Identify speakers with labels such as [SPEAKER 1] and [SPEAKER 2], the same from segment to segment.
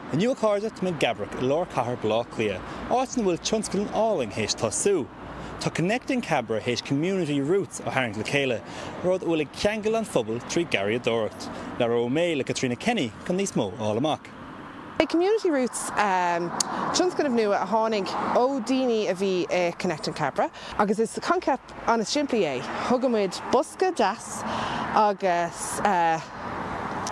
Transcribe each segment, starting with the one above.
[SPEAKER 1] Inniu a chairde, tá mé i gCabrach i lár chathair Bhaile Átha Cliath, áit ina bhfuil tionscadal álainn théis tosú. Tá Connecting Cabra théis Community Roots a tharraingt le chéile, rud a bhfuil ag ceangal an phobail trí garraíodóireacht. Labhróidh mé le Caitríona Kenny chun níos mó a fháil amach.
[SPEAKER 2] É Community Roots tionscnamh nua a tháinig ó daoine a bhí i Connecting Cabra agus is coincheap an-simplí é. Thugaimid bosca deas agus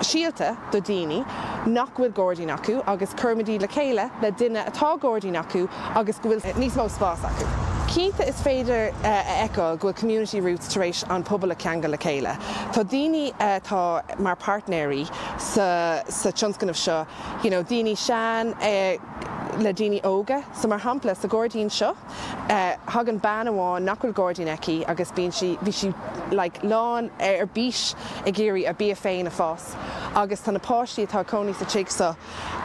[SPEAKER 2] síolta do daoine nach bhfuil gairdín acu agus cuirimid iad le chéile le duine atá gairdín acu agus go bhfuil níos mó spás acu. Cinnte is féidir a fheiceáil go bhfuil Community Roots tar éis an pobal a cheangal le chéile. Tá daoine atá mar páirtnéirí sa sa tionscnamh seo, you know daoine sean le daoine óga. So mar shampla sa ghairdín seo, Thagann bean amháin nach bhfuil gairdín aici agus bíonn sí, bhí sí like lán ar bís ag iarraidh a bia féin a fás agus tá na páistí atá ag cónaí sa tigh seo,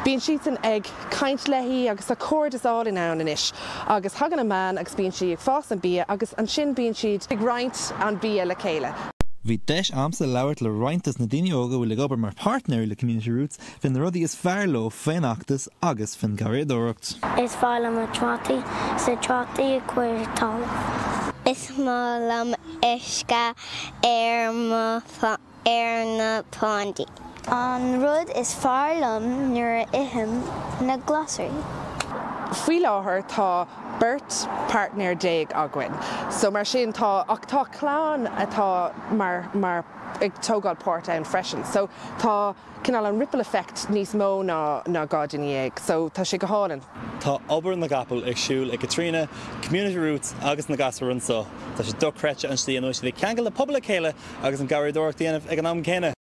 [SPEAKER 2] bíonn siadsan ag caint léi agus tá cairdeas álainn ann anois agus thagann an bhean agus bíonn sí ag fás an bia agus ansin bíonn siad ag roinnt an bia le chéile.
[SPEAKER 1] Bhí deis a'msa labhairt le roinnt dos na daoine óga a bhfuil ag obair mar páirtnéirí le Community Roots Fé na rudaí is fearr leo fén fheachtas agus fén gharraíodóireacht.
[SPEAKER 3] Is fearr liom na trátaí 's na trátaí ag cur ar talamh. Is maith liom uisce ar mo ar na plandaí. An rud is fearr liom nuair a ithim na glasraí.
[SPEAKER 2] Faoi láthair tá beirt páirtnéir againn so mar sin tá ach tá clann atá mar mar ag tógáil páirt ann freisin so tá cineál an ripple effect níos mó ná ná 12 duine so tá sé go hálainn.
[SPEAKER 1] Tá obair na gcapall ag siúl ag Caitríona, Community Roots agus na gasúir anseo. Tá sé dochreidte an slí ina bhfuil siad ag ceangal na pobail le chéile agus an garraíodóireacht a dhéanamh ag an am céanna.